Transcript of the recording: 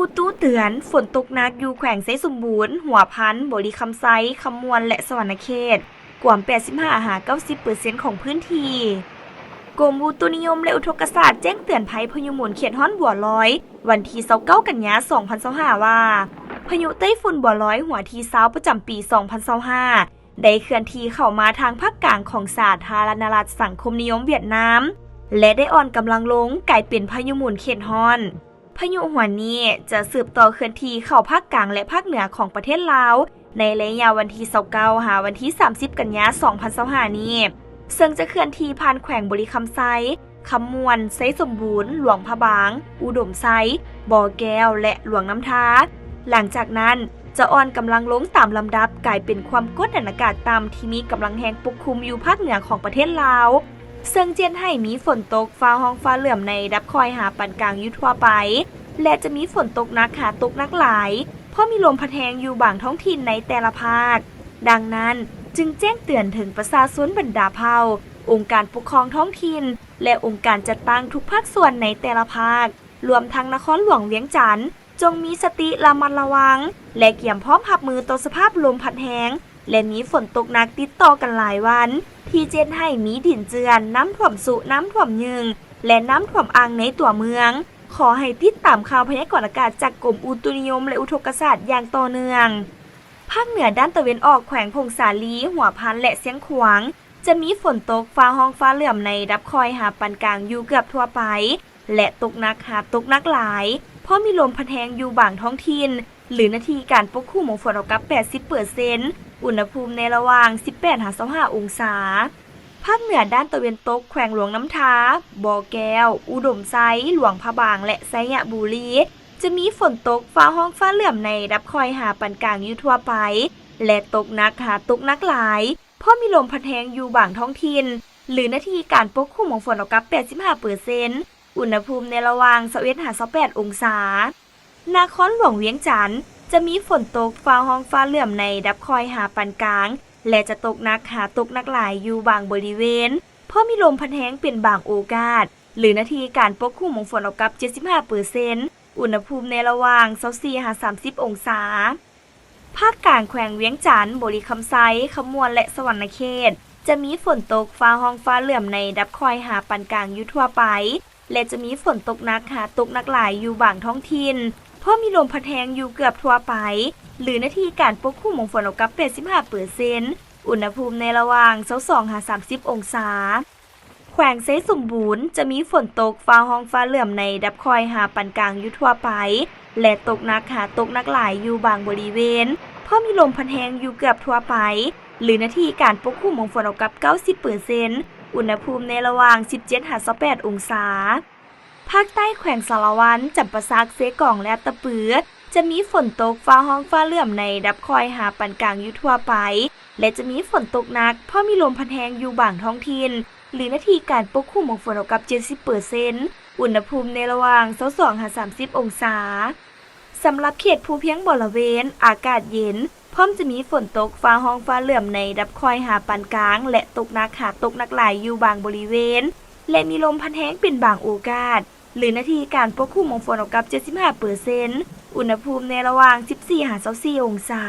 ອຸຕຸເຕືອນ ຝົນຕົກໜັກຢູ່ແຂວງໄຊສົມບູນ, ຫົວພັນ, ບໍລິຄຳໄຊ, ຄຳມ່ວນ ແລະ ສະຫວັນນະເຂດ ກວມ ແປດສິບຫ້າຫາເກົ້າສິບເປີເຊັນ ຂອງພື້ນທີ່. ກົມອຸຕຸນິຍົມ ແລະ ອຸທົກກະສາດ ແຈ້ງເຕືອນໄພພາຍຸໝູນເຂດຮ້ອນບົວລອຍ ວັນທີຊາວເກົ້າ ກັນຍາ ສອງພັນຊາວຫ້າ ວ່າ ພາຍຸໄຕ້ຝຸ່ນບົວລອຍ ຫົວທີຊາວ ປະຈຳປີ ສອງພັນຊາວຫ້າ ໄດ້ເຄື່ອນທີ່ເຂົ້າມາທາງພາກກາງຂອງສາທາລະນະລັດສັງຄົມນິຍົມຫວຽດນາມ ແລະ ໄດ້ອ່ອນກຳລັງລົງ ກາຍເປັນພາຍຸໝູນເຂດຮ້ອນ. ພາຍຸຫົວນີ້ຈະສືບຕໍ່ເຄື່ອນທີ່ເຂົ້າພາກກາງ ແລະ ພາກເໜືອຂອງປະເທດລາວ ໃນໄລຍະວັນທີຊາວເກົ້າ ຫາວັນທີສາມສິບ ກັນຍາ ສອງພັນຊາວຫ້າ ນີ້, ເຊິ່ງຈະເຄື່ອນທີ່ຜ່ານແຂວງບໍລິຄຳໄຊ, ຄຳມ່ວນ, ໄຊສົມບູນ, ຫຼວງພະບາງ, ອຸດົມໄຊ, ບໍ່ແກ້ວ ແລະ ຫຼວງນ້ຳທາ. ຫຼັງຈາກນັ້ນ ຈະອ່ອນກຳລັງລົງຕາມລຳດັບ ກາຍເປັນຄວາມກົດດັນອາກາດຕ່ຳທີ່ມີກຳລັງແຮງປົກຄຸມຢູ່ພາກເໜືອຂອງປະເທດລາວ, ເຊິ່ງຈະເຮັດໃຫ້ມີຝົນຕົກຟ້າຮ້ອງຟ້າເຫຼື້ອມໃນລະດັບຄ່ອຍຫາປານກາງຢູ່ທົ່ວໄປ ແລະ ຈະມີຝົນຕົກໜັກຫາຕົກໜັກຫຼາຍ, ເພາະມີລົມພັດແຮງຢູ່ບາງທ້ອງຖິ່ນໃນແຕ່ລະພາກ. ດັ່ງນັ້ນ, ຈຶ່ງແຈ້ງເຕືອນເຖິງປະຊາຊົນບັນດາເຜົ່າ, ອົງການປົກຄອງທ້ອງຖິ່ນ ແລະ ອົງການຈັດຕັ້ງທຸກພາກສ່ວນໃນແຕ່ລະພາກ, ລວມທັງນະຄອນຫຼວງວຽງຈັນ, ຈົ່ງມີສະຕິລະມັດລະວັງ ແລະ ກຽມພ້ອມຮັບມືຕໍ່ສະພາບລົມພັດແຮງ ແລະ ມີຝົນຕົກໜັກຕິດຕໍ່ກັນຫຼາຍວັນ ທີ່ຈະເຮັດໃຫ້ມີດິນເຈື່ອນ, ນ້ຳຖ້ວມຊຸ, ນ້ຳຖ້ວມຍືງ ແລະ ນ້ຳຖ້ວມອ່າງໃນຕົວເມືອງ. ຂໍໃຫ້ຕິດຕາມຂ່າວພະຍາກອນອາກາດຈາກກົມອຸຕຸນິຍົມ ແລະ ອຸທົກກະສາດຢ່າງຕໍ່ເນື່ອງ. ພາກເໜືອດ້ານຕາເວັນອອກ ແຂວງຜົ້ງສາລີ, ຫົວພັນ ແລະ ຊຽງຂວາງ ຈະມີຝົນຕົກຟ້າຮ້ອງຟ້າເຫຼື້ອມໃນລະດັບຄ່ອຍຫາປານກາງຢູ່ເກືອບທົ່ວໄປ ແລະ ຕົກໜັກຫາຕົກໜັກຫຼາຍ, ເພາະມີລົມພັດແຮງຢູ່ບາງທ້ອງຖິ່ນ ຫຼື ໜ້າທີ່ການປົກຄຸມຂອງຝົນເທົ່າກັບ ແປດສິບເປີເຊັນ, ອຸນຫະພູມໃນລະຫວ່າງ ສິບແປດຫາຊາວຫ້າ ອົງສາ. ພາກເໜືອດ້ານຕາເວັນຕົກ ແຂວງຫຼວງນ້ຳທາ, ບໍ່ແກ້ວ, ອຸດົມໄຊ, ຫຼວງພະບາງ ແລະ ໄຊຍະບູລີ ຈະມີຝົນຕົກຟ້າຮ້ອງຟ້າເຫຼື້ອມໃນລະດັບຄ່ອຍຫາປານກາງຢູ່ທົ່ວໄປ ແລະ ຕົກໜັກຫາຕົກໜັກຫຼາຍ, ເພາະມີລົມພັດແຮງຢູ່ບາງທ້ອງຖິ່ນ ຫຼື ໜ້າທີ່ການປົກຄຸມຂອງຝົນເທົ່າກັບ ແປດສິບຫ້າເປີເຊັນ, ອຸນຫະພູມໃນລະຫວ່າງ ຊາວເອັດຫາຊາວແປດອົງສາ. ນະຄອນຫຼວງວຽງຈັນ ຈະມີຝົນຕົກຟ້າຮ້ອງຟ້າເຫຼື້ອມໃນລະດັບຄ່ອຍຫາປານກາງ ແລະ ຈະຕົກໜັກຫາຕົກໜັກຫຼາຍຢູ່ບາງບໍລິເວນ, ເພາະມີລົມພັດແຮງເປັນບາງໂອກາດ ຫຼື ໜ້າທີ່ການປົກຄຸມຂອງຝົນເທົ່າກັບ ເຈັດສິບຫ້າເປີເຊັນ, ອຸນຫະພູມໃນລະຫວ່າງ ຊາວສີ່ຫາສາມສິບອົງສາ. ພາກກາງແຂວງວຽງຈັນ, ບໍລິຄຳໄຊ, ຄຳມ່ວນ ແລະ ສະຫວັນນະເຂດ ຈະມີຝົນຕົກຟ້າຮ້ອງຟ້າເຫຼື້ອມໃນລະດັບຄ່ອຍຫາປານກາງຢູ່ທົ່ວໄປ ແລະ ຈະມີຝົນຕົກໜັກຫາຕົກໜັກຫຼາຍຢູ່ບາງທ້ອງຖິ່ນ, ເພາະມີລົມພັດແຮງຢູ່ເກືອບທົ່ວໄປ ຫຼື ໜ້າທີ່ການປົກຄຸມຂອງຝົນເທົ່າກັບ ແປດສິບຫ້າເປີເຊັນ, ອຸນຫະພູມໃນລະຫວ່າງ ຊາວສອງຫາສາມສິບອົງສາ. ແຂວງໄຊສົມບູນ ຈະມີຝົນຕົກຟ້າຮ້ອງຟ້າເຫຼື້ອມໃນລະດັບຄ່ອຍຫາປານກາງຢູ່ທົ່ວໄປ ແລະ ຕົກໜັກຫາຕົກໜັກຫຼາຍຢູ່ບາງບໍລິເວນ, ເພາະມີລົມພັດແຮງຢູ່ເກືອບທົ່ວໄປ ຫຼື ໜ້າທີ່ການປົກຄຸມຂອງຝົນເທົ່າກັບ ເກົ້າສິບເປີເຊັນ, ອຸນຫະພູມໃນລະຫວ່າງ ສິບເຈັດຫາຊາວແປດອົງສາ. ພາກໃຕ້ແຂວງສາລະວັນ, ຈຳປາສັກ, ເຊກອງ ແລະ ອັດຕະປື ຈະມີຝົນຕົກຟ້າຮ້ອງຟ້າເຫຼື້ອມໃນລະດັບຄ່ອຍຫາປານກາງຢູ່ທົ່ວໄປ ແລະ ຈະມີຝົນຕົກໜັກ ເພາະມີລົມພັດແຮງຢູ່ບາງທ້ອງຖິ່ນ ຫຼື ໜ້າທີ່ການປົກຄຸມຂອງຝົນເທົ່າກັບ ເຈັດສິບເປີເຊັນ, ອຸນຫະພູມໃນລະຫວ່າງ ຊາວສອງຫາສາມສິບອົງສາ. ສຳລັບເຂດພູພຽງບໍລະເວນ ອາກາດເຢັນ, ພ້ອມຈະມີຝົນຕົກຟ້າຮ້ອງຟ້າເຫຼື້ອມໃນລະດັບຄ່ອຍຫາປານກາງ ແລະ ຕົກໜັກຫາຕົກໜັກຫຼາຍຢູ່ບາງບໍລິເວນ ແລະ ມີລົມພັດແຮງເປັນບາງໂອກາດ ຫຼື ໜ້າທີ່ການປົກຄຸມຂອງຝົນເທົ່າກັບ ເຈັດສິບຫ້າເປີເຊັນ, ອຸນຫະພູມໃນລະຫວ່າງ ສິບສີ່ຫາຊາວສີ່ອົງສາ.